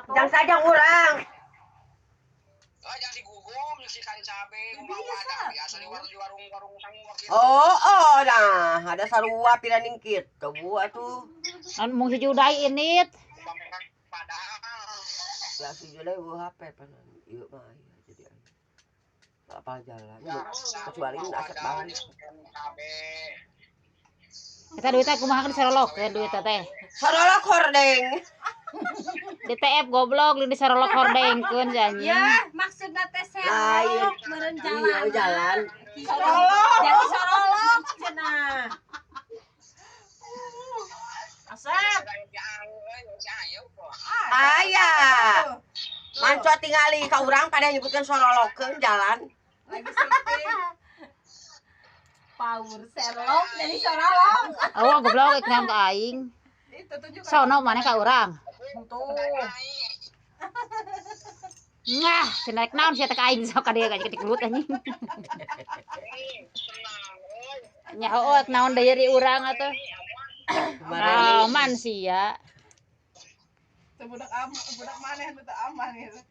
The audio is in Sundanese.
Jang sajang urang. Oh, jangan si gugum, si kancabe, kumaha wadah biasa di warung di warung-warung semua gitu. Oh, nah, ada sarua piraning kitu bu atuh. An mung si Judai init. Pameran padahal. Ya si Julai bu HP panan. Ieu mah aya jadi aya. Apa jalan kecuali nu asep banget. Cabe. Kita duitnya kumaha kan disarolokkeun duitnya teh. Sarolok hordeng. Di TF goblok di disarolok hordengkeun si anjing. Ya, maksudna teh Lain. serok meureun jalan. Iya, jalan. Sorolok. Jadi sorolok cenah. Asep. Aya. Manco tingali ka urang pada nyebutkeun sorolokeun jalan. Lagi syuting. Power serlok jadi sorolok. Oh, goblok ik naon ka aing. Itu tunjuk. Sono maneh ka urang. Tuh. Ngah, cenah rek naon sia teh ka aing sok ka dieu ka gelut anjing. Nya heueuh naon deui di urang atuh. Kemarin Aman sia. Budak am, budak maneh nu teu aman gitu.